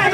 I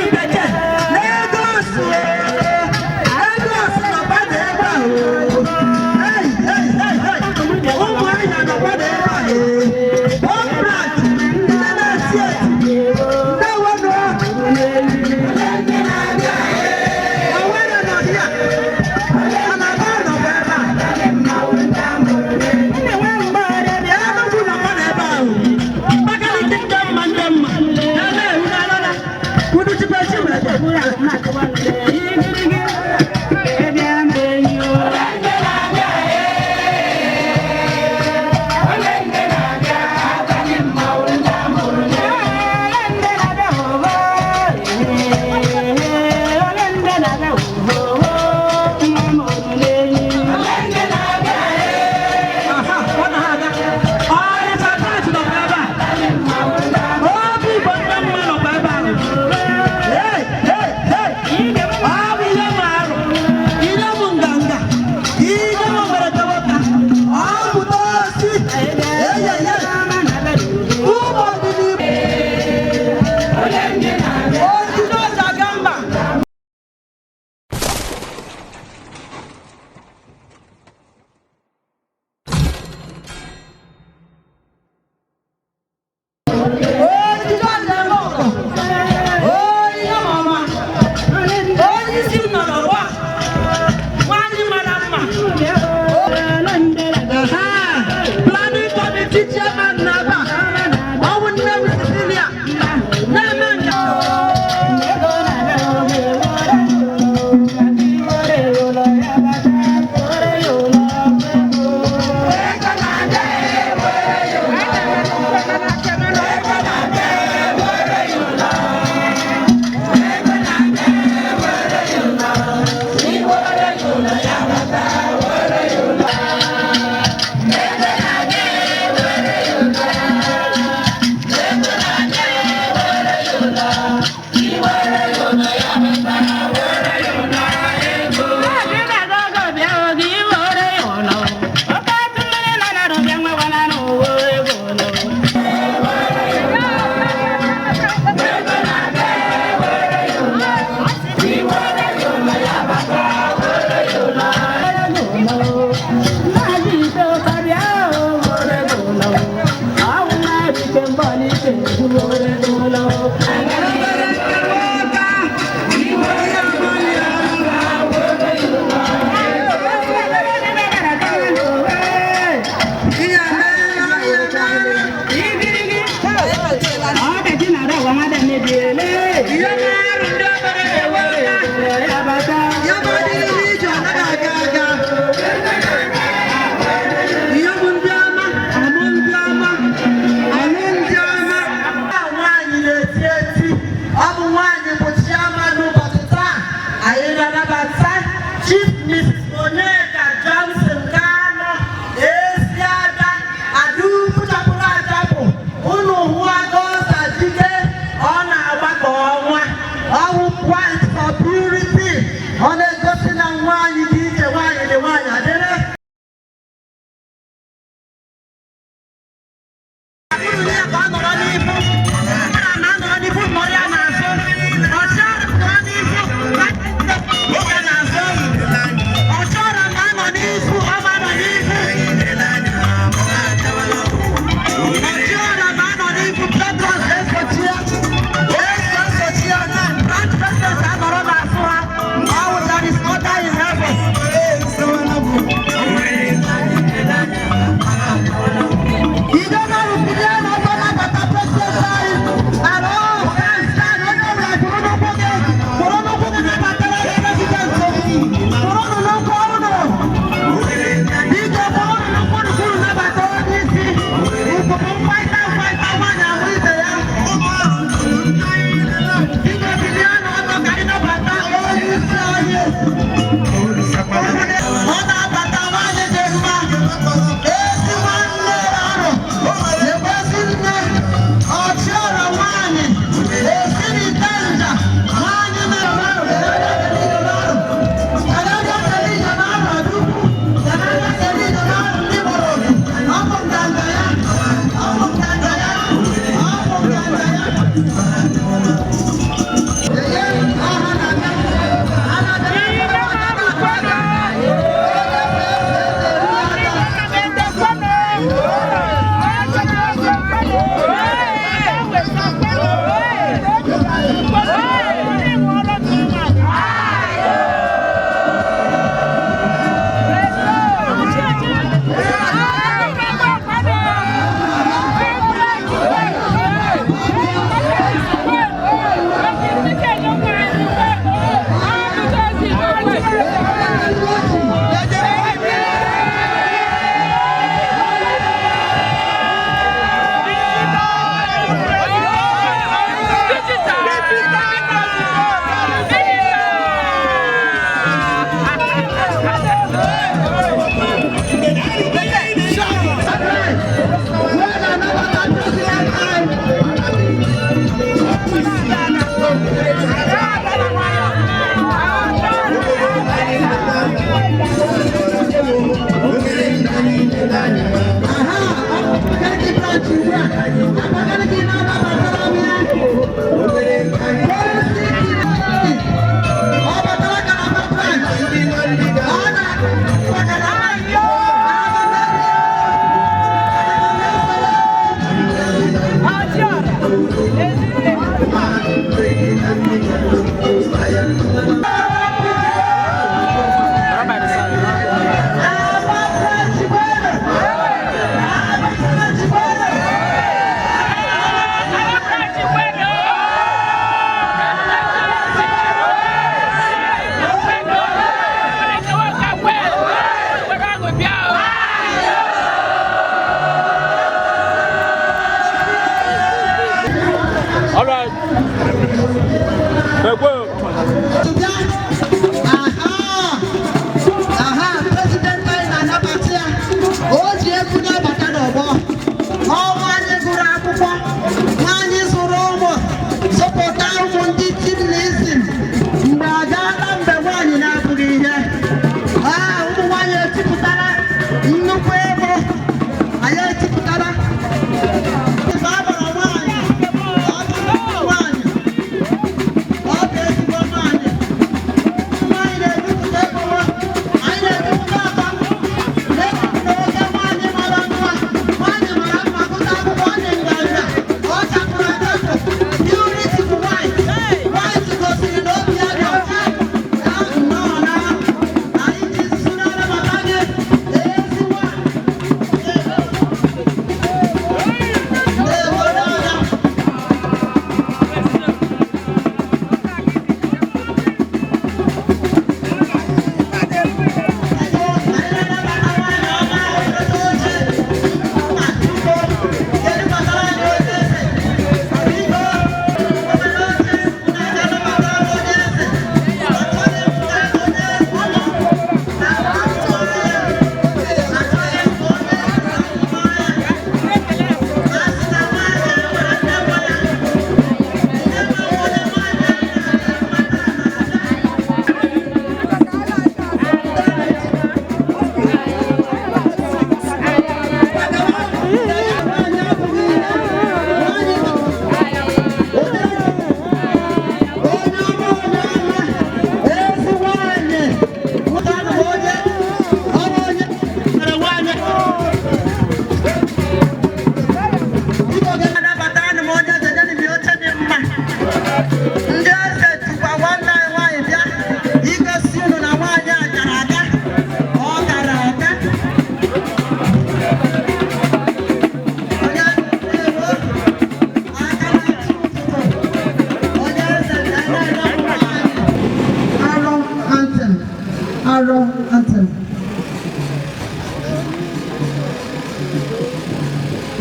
Oror anthem.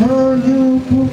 Arochukwu.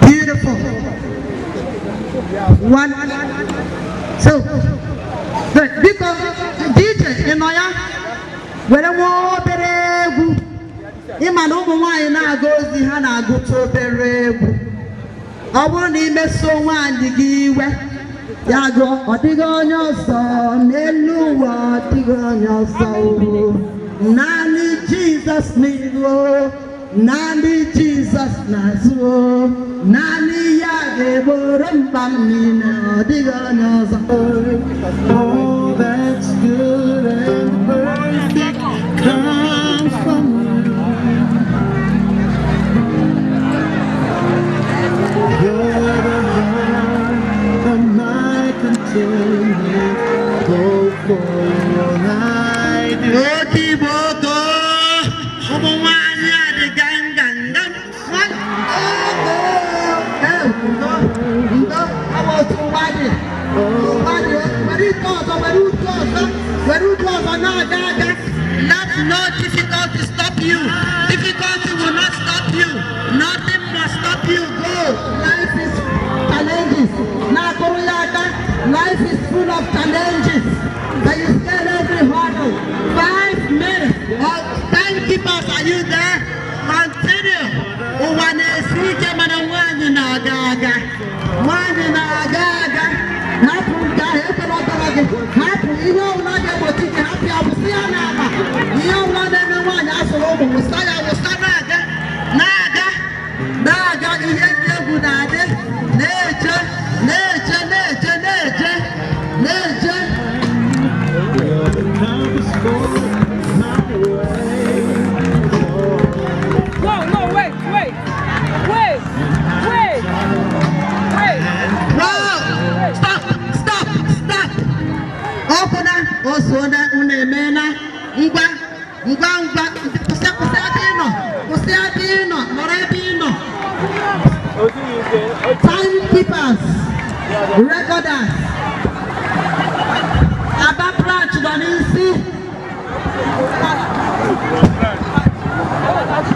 Beautiful. One. So, because DJ, in my where I want to be, my own wine now goes the hand I go to the I want to be so one to give. Yago, what you on your son? Hello, what you on your soul? Nani Jesus, Nigo. Nani Jesus Nazo, Nani Yageboram Bamina, Diganas. All that's good and perfect comes from you. You're the heart of my contentment. Go for your life. Let no difficulty stop you. Difficulty will not stop you. Nothing must stop you. Go. Life is challenges. Life is full of challenges. But you scale every hurdle. 5 minutes. Timekeepers, are you there? Continue. Timekeepers, recorders, Abba branch Donisi,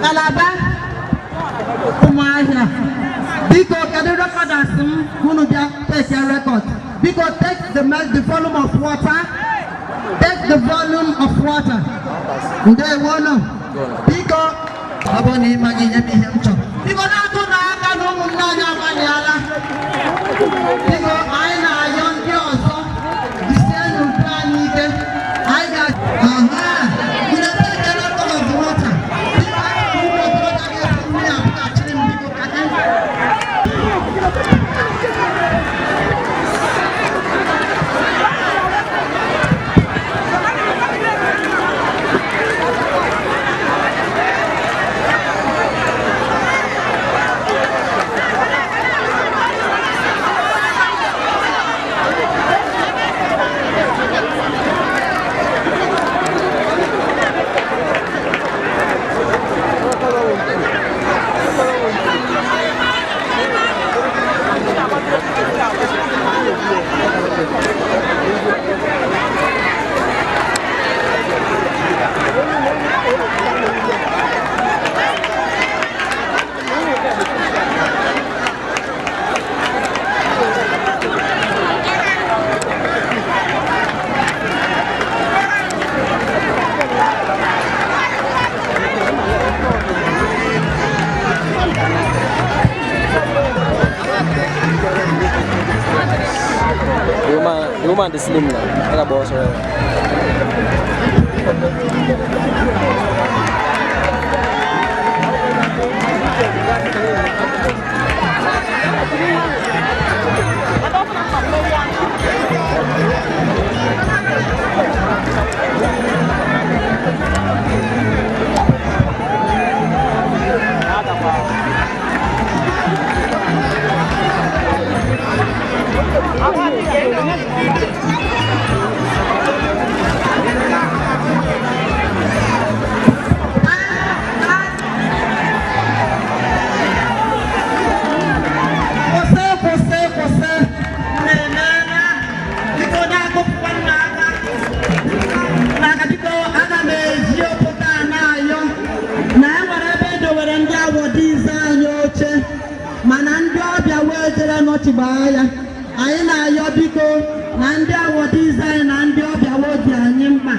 Alaba, Umahia. Because can the recorders who take your record? Because take the volume of water. Take the volume of water. They wanna. Because Aboni Magina Biham. Because I don't know Maniala. Because I know young girls. The same plan I got. You know, take a lot of water. Woman the slim now. I got boss right. I don't Chibaya, Aina Yobiko, Nanda, what is I, Nanda, what Yampa.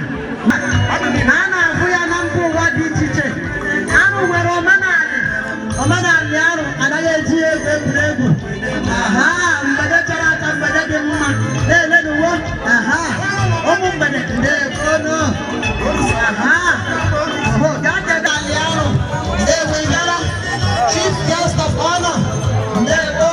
Nana, we are not what did you say? Anu were Omana, Yaro, and I agree. Aha, Mbadaka, Mbadaka, they let the work. Aha, Omo Mbadaka, they no. Aha, oh, Gata Daliano, they will yellow, chief guest of honor, they go.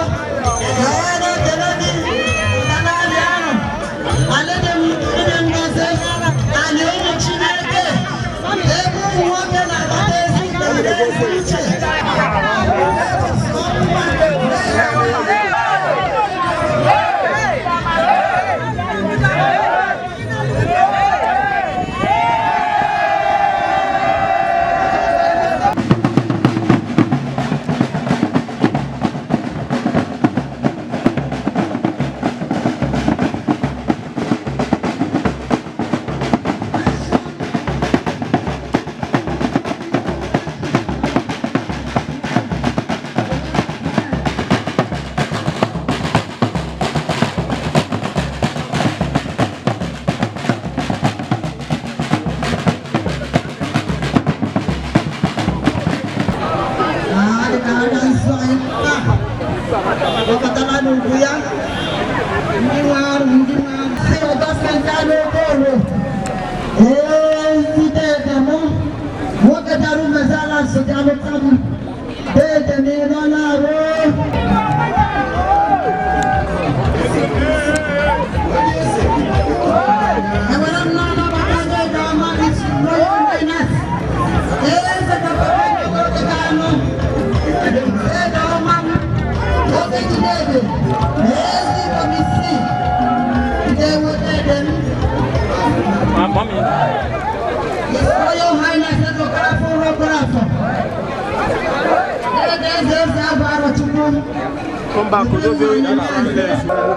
Come back, we'll do it.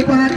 What?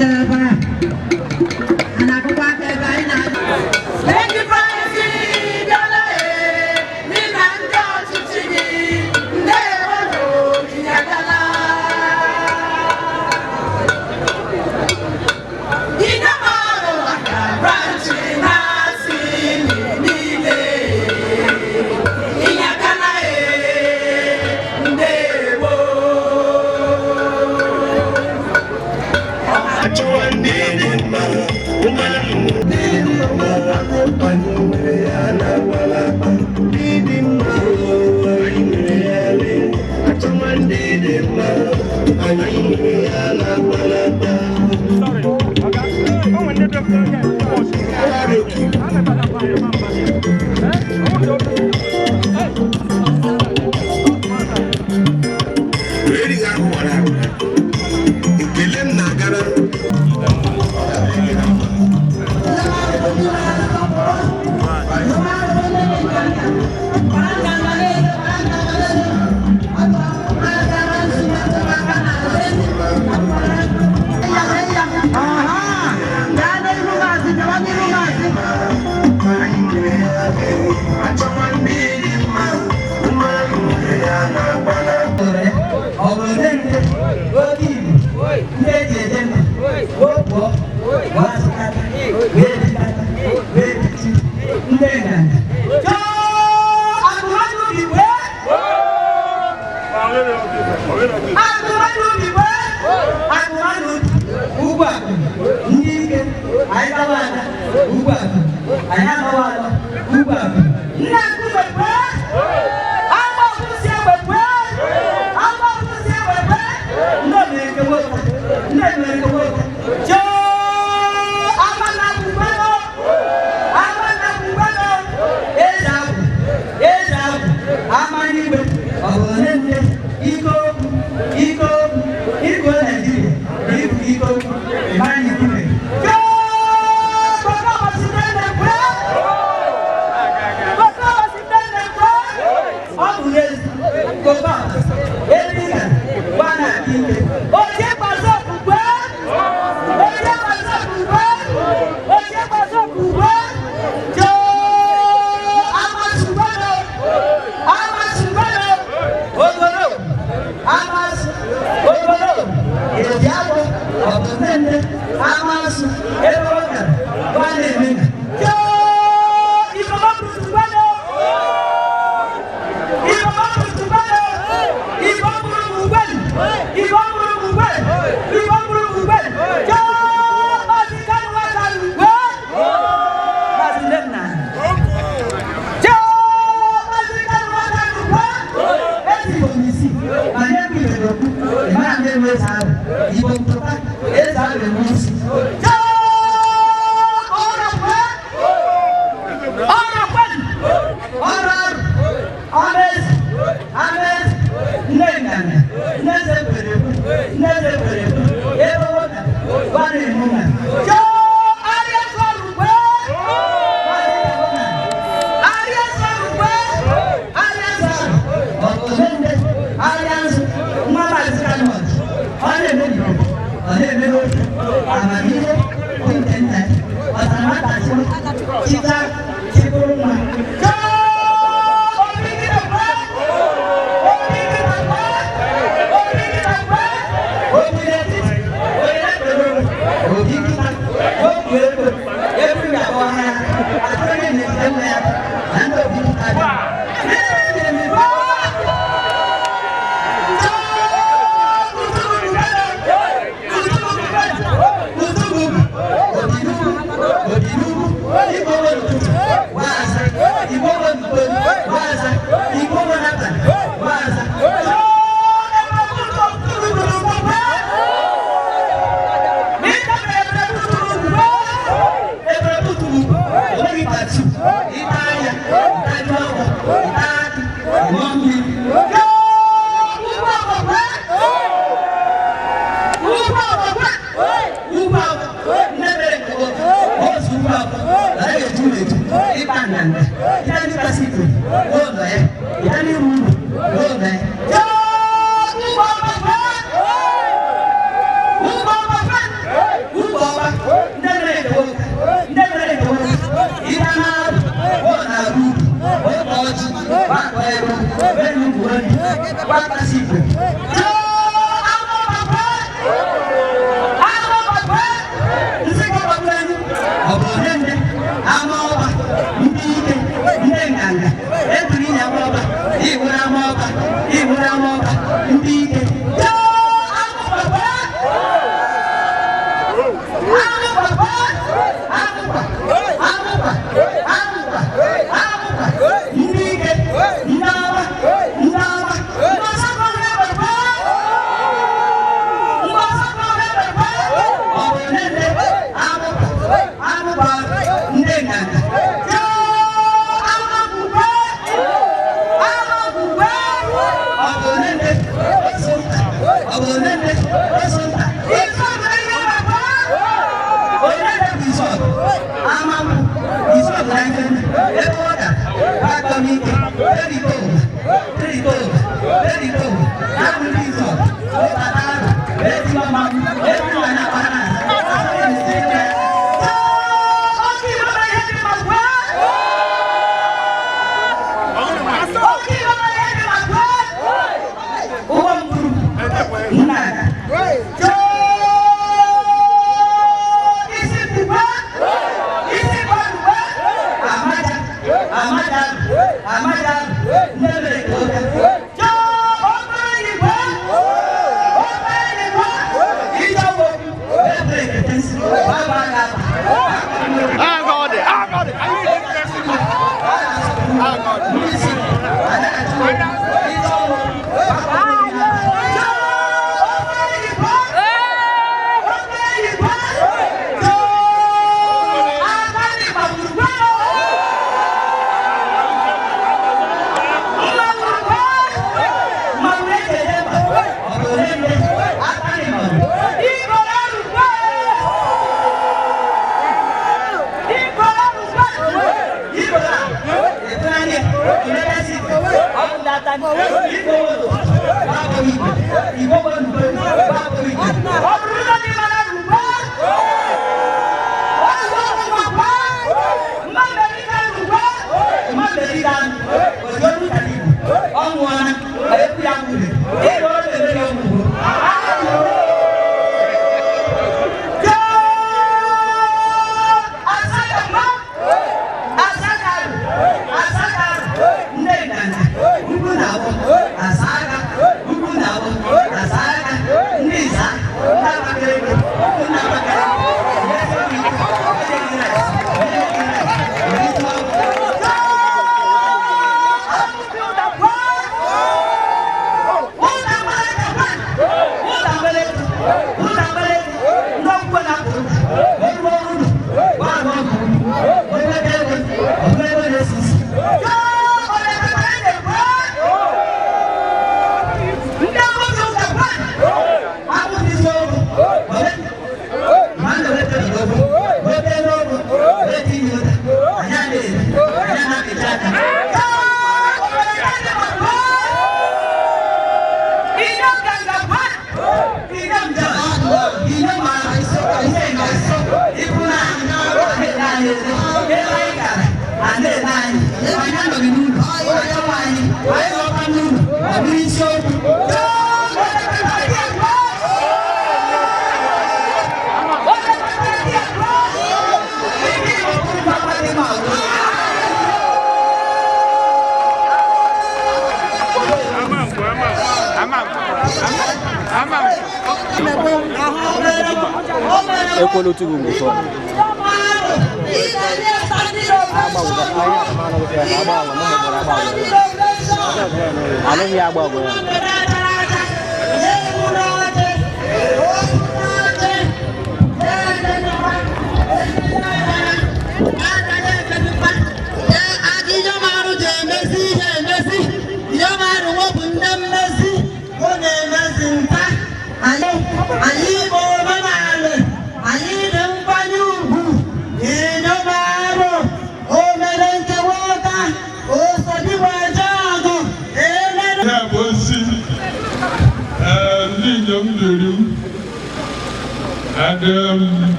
And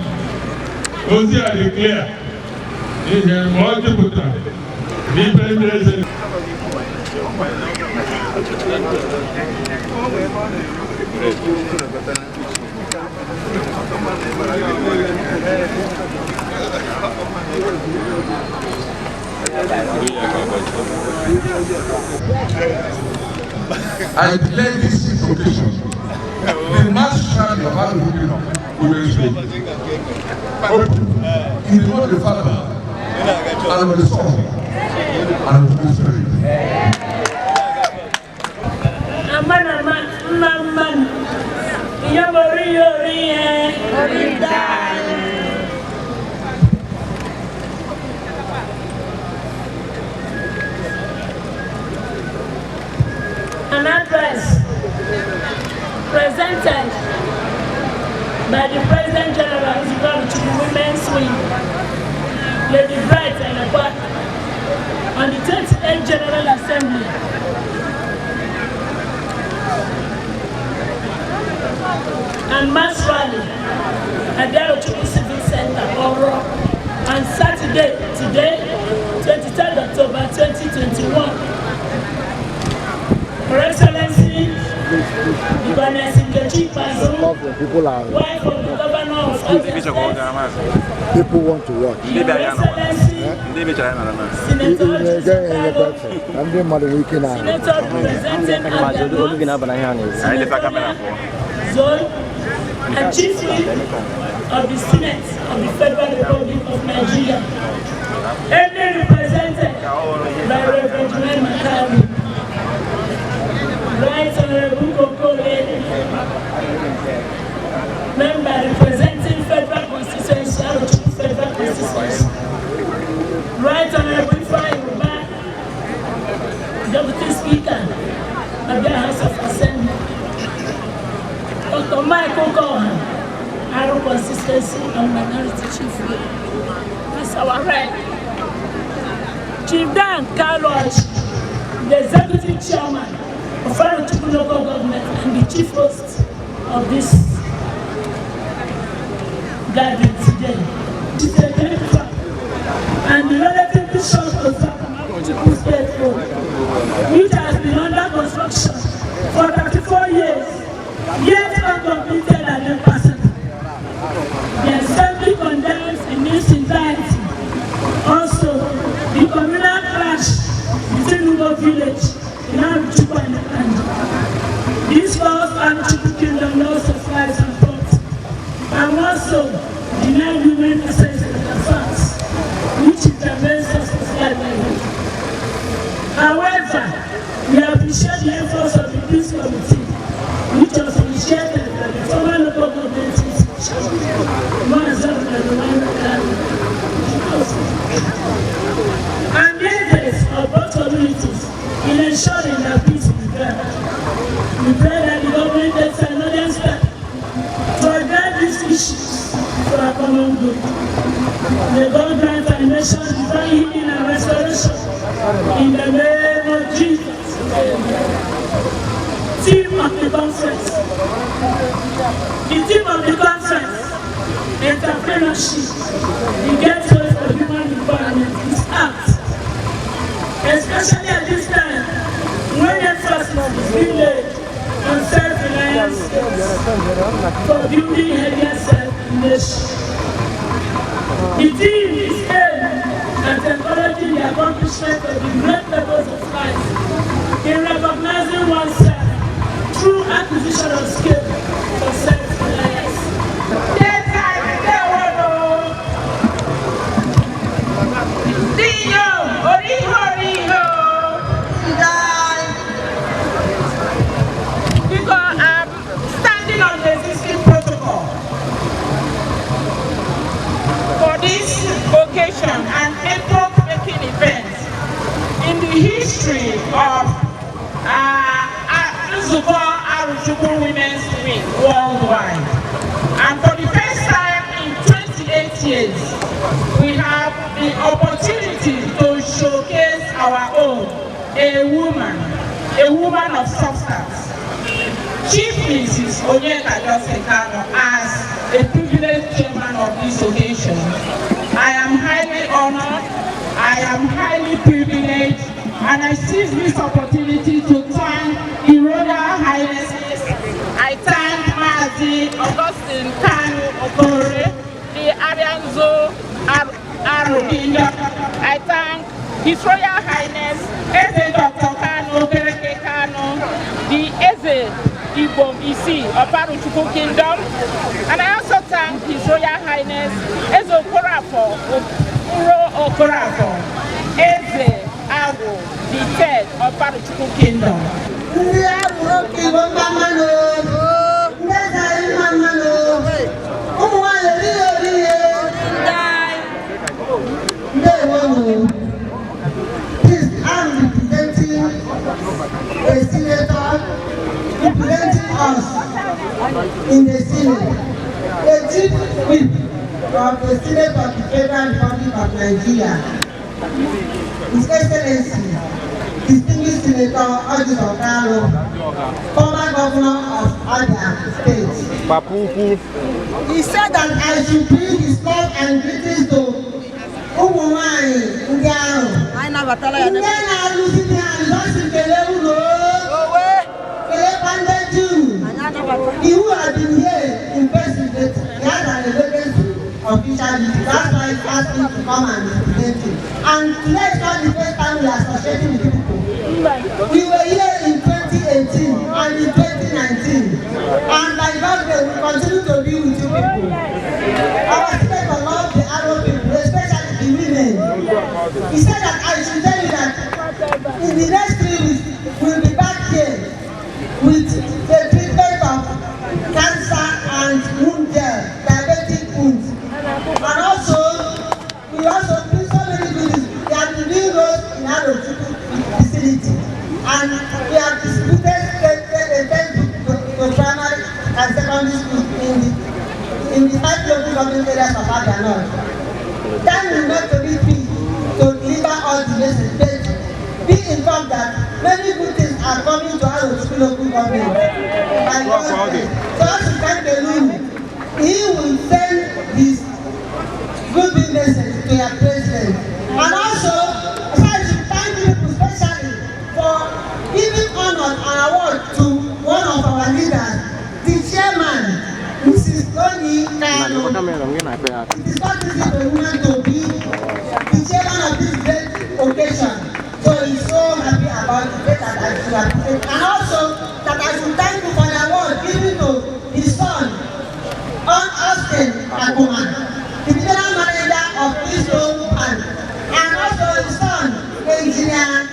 Ozi I declare in the multiple times, I declare this occasion the mass shrine of our religion will speak. In the name of the Father, and of the Son, and of the Spirit. An address presented by the President General Nzuko Women's Wing, Lady Bright and Akwa, on the 38th General Assembly. And mass rally at the Arochukwu Civic Center, Oror, on Saturday, today, 23rd October 2021. Her Excellency, the Governor Nzuko, wife of the Governor of Abia. People want to watch. Your Excellency, Senator Zone and Chief Whip of the Senate of the Federal Republic of Nigeria, ably represented by Reverend Julian Makari, Right Honorable Nzuko, member representing Federal Constituency, Arochukwu Federal Constituency, Right Honorable Ifeanyi, Deputy Speaker of the House of Assembly, Dr. Michael Cohen, Oror Constituency and Minority Chief Whip. That's our right. Chief Dan Carlos, the Executive chairman of Arochukwu local government and the chief host of this gathering today. It's a great fact. And the relatively short contract from Arochukwu State Road, which has been under construction for 34 years, yet uncompleted and impassable. The assembly condemns in its entirety also the communal clash between Ugo village in Arochukwu and this calls Arochukwu Kingdom loss of lives and thoughts, and also denied women access to the funds, which is the main source of livelihood. However, we appreciate the efforts of the peace committee, which was initiated by the former local government institution, and the efforts of both communities in ensuring that peace is there. We pray that the government takes another step to address these issues for our common good. May God grant our nation divine healing and restoration in the name of Jesus. Theme of the conference. The theme of the conference, entrepreneurship, the gateway for human empowerment, is apt, especially at this time when emphasis is being laid on self-reliance for building healthier self-nation. The theme is aimed at encouraging the accomplishment of the great levels of life in recognizing oneself through acquisition of skill for self-reliance. Because I'm standing on the existing protocol for this occasion and epoch-making event in the history of Nzuko Arochukwu Women's Week worldwide. And for the first time in 28 years, we have the opportunity to showcase our own, a woman of substance. Chief Mrs. Onyeka Josekano, as a privileged chairman of this occasion. I am highly honored, I am highly privileged, and I seize this opportunity to thank the Royal Highnesses. I thank Mazi Augustine Kanu Okore, the Arianzo Arokinda. I thank His Royal Highness Eze Dr. Kanu Okereke Kanu, the Eze Inyom of Arochukwu Kingdom. And I also thank His Royal Highness Eze Okorafo, Eze Awo, the third of Arochukwu Kingdom. Please, I'm representing a senator representing us in the Senate, a chief whip of the Senate of the Federal Republic of Nigeria, His Excellency, distinguished Senator Oror Kano, former governor of Abia State. He said that I should bring his love and greetings to Umuwai Ndiano. He who has been here in person, he has an emergency official. That's why he asked me to come and represent him. And today is not the first time we are associating with people. We were here in 2018 and in 2019. And by God's grace, we continue to be with you people. Our state of love the Arab people, especially the women. He said that I should tell you that in the next 3 weeks, we'll be back here with the treatment of cancer and wound care, diabetic wounds. And also, we also do so many goodies. We have the new roads in Arochukwu facility. And we have distributed the primary and secondary schools in the 5 local government areas of Abia North. Time will not be free to deliver all the messages. be informed that many good things are coming to Arochukwu local government by God's grace. So as you thank the Lord, he will send his good message to your president. And also, so I should thank you especially for giving honor and award to one of our leaders, the chairman, Mrs. Tony Kano. It is not easy for a woman to be the chairman of this great occasion. So he's so happy about the fact that I should appreciate. And also that I should thank you for the award given to his son, Austin Akuma, the general manager of this home bank, and also his son, engineer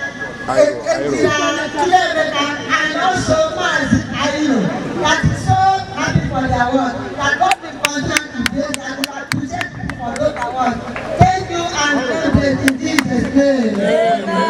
and also Mazi Ayino. That is so happy for the award. That God will continue to bless and will appreciate you for those awards. Thank you and God bless in Jesus' name. Amen.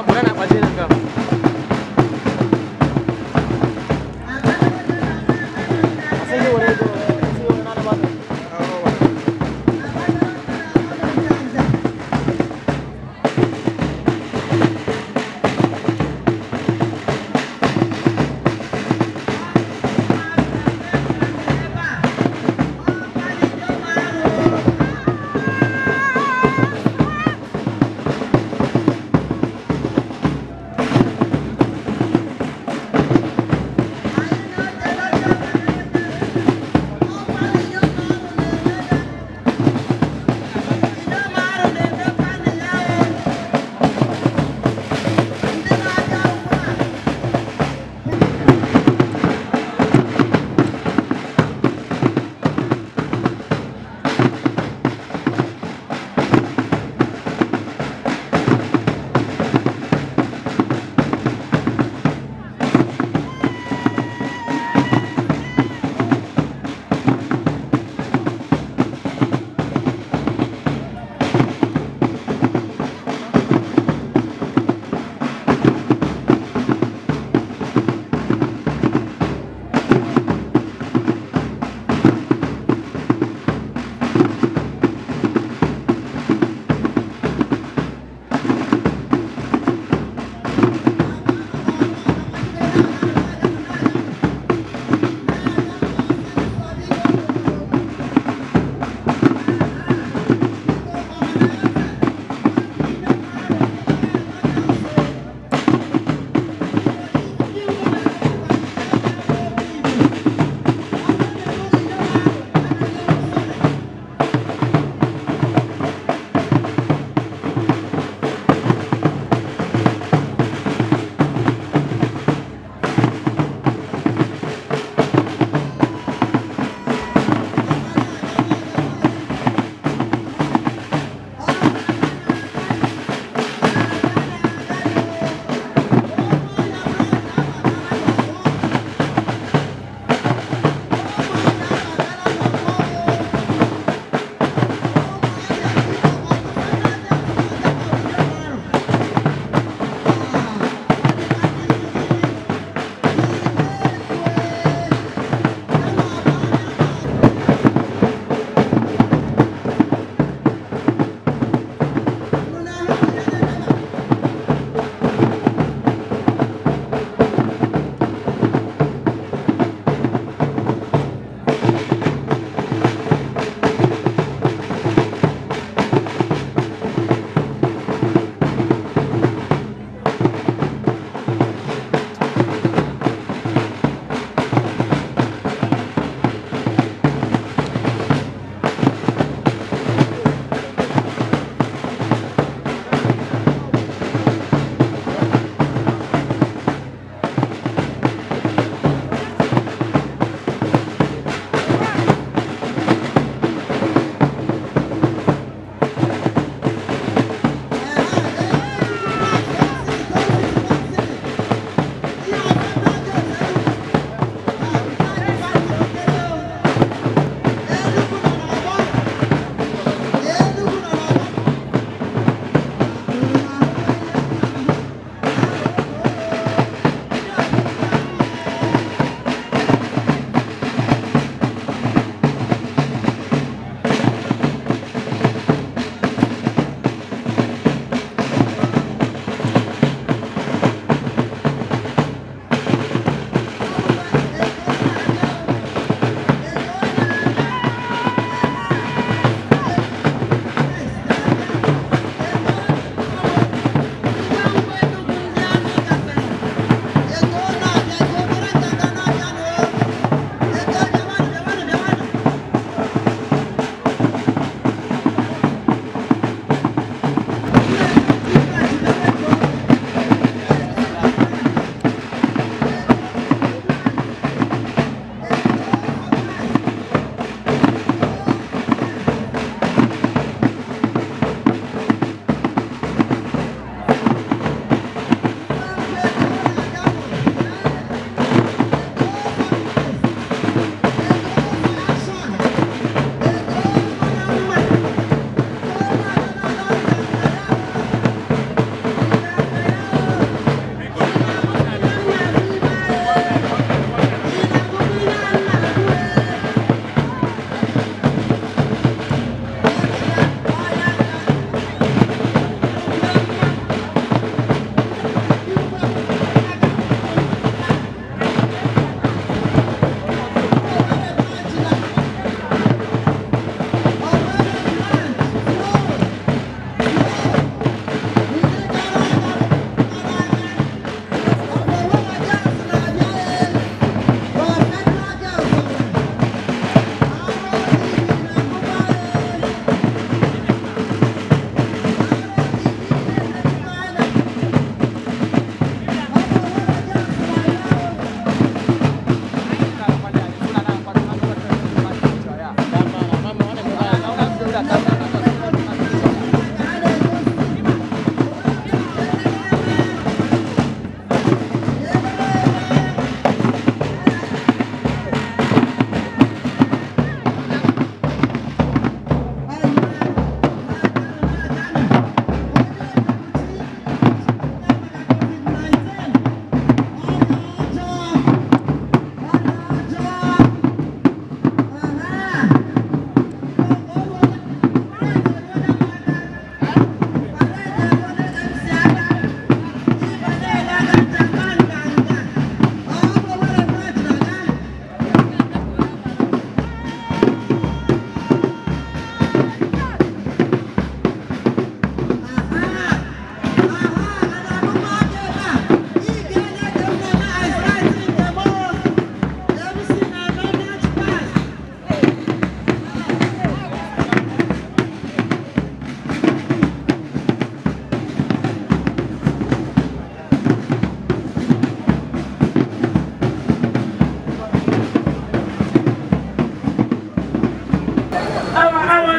Murana kwaje nan gaba.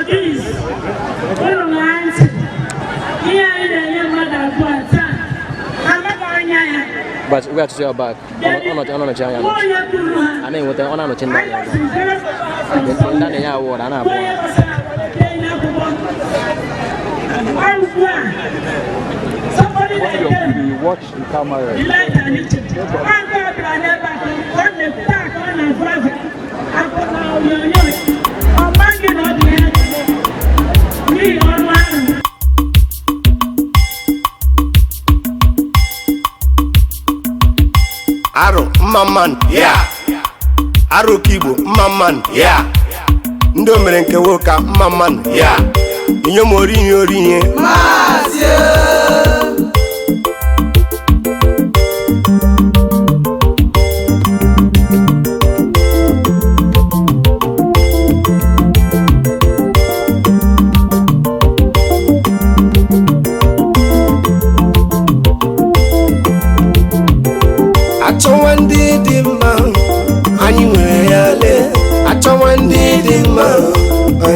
is, one of my auntie, here in the young mother, but we have to your back. I'm not giant. I mean, with the honor of Chinda. You watch the camera. Aro, Maman, yeah. Arochukwu, Maman, yeah. Ndo mere nke woka, Maman, yeah. Inyom orinye.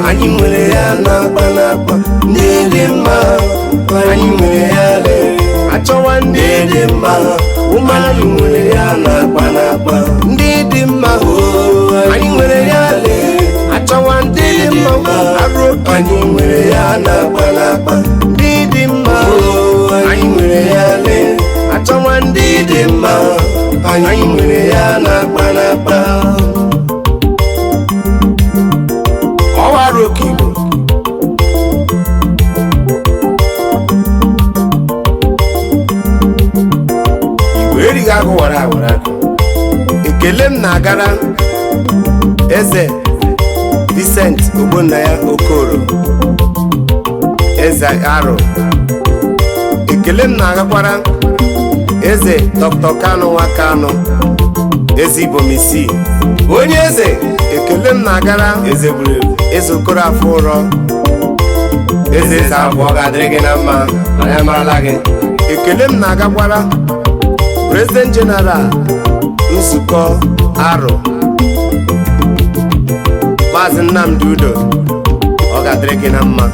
Anyị nwere ya na-agba ndị dị mma, anyị nwere ya le achọwa ndị dị mma, ụmụ anyị nwere ya na-agba ndị dị mma, anyị nwere ya le achọwa ndị dị mma, arụ anyị nwere ya na-agba ndị dị mma, anyị nwere ya le achọwa ndị dị mma, anyị nwere ya na-agba Arochukwu Igwe erighị agụ wara ekele m na-agara Eze Vincent Ogbonnaya Okoro Eze Aro ekele m na-agakwara Eze Dr. Kanu Nwakanu Eze Ibomisi onye eze ekele m na-agara Eze Buru Eze Okoro afọ ụrọ Eze abụọ ga-adịrị gị na mma anyị amarala gị ekele m na-agakwara President General Nzuko Aro Maazị Nnamdi Udo ọ ga-adịrị gị na mma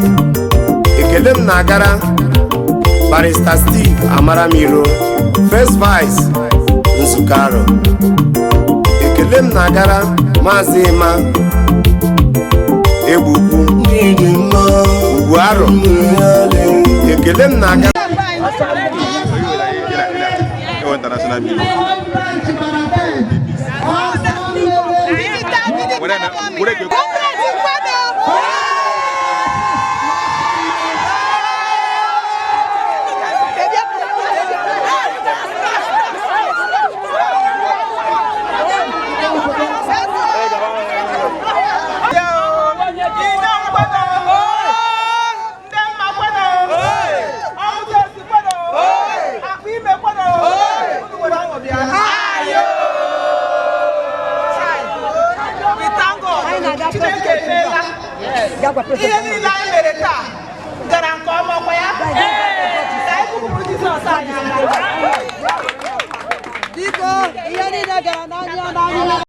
ekele m na-agara Barrister Steve Amaramiro First Vice Nzuko Aro ekele m na-agara Maazị Ima Egbukwu Ugwu Aro ekele m na-aga Ihe niile anyị mere taa gara nke ọma kwa ya. Biko, ihe niile gara n'anya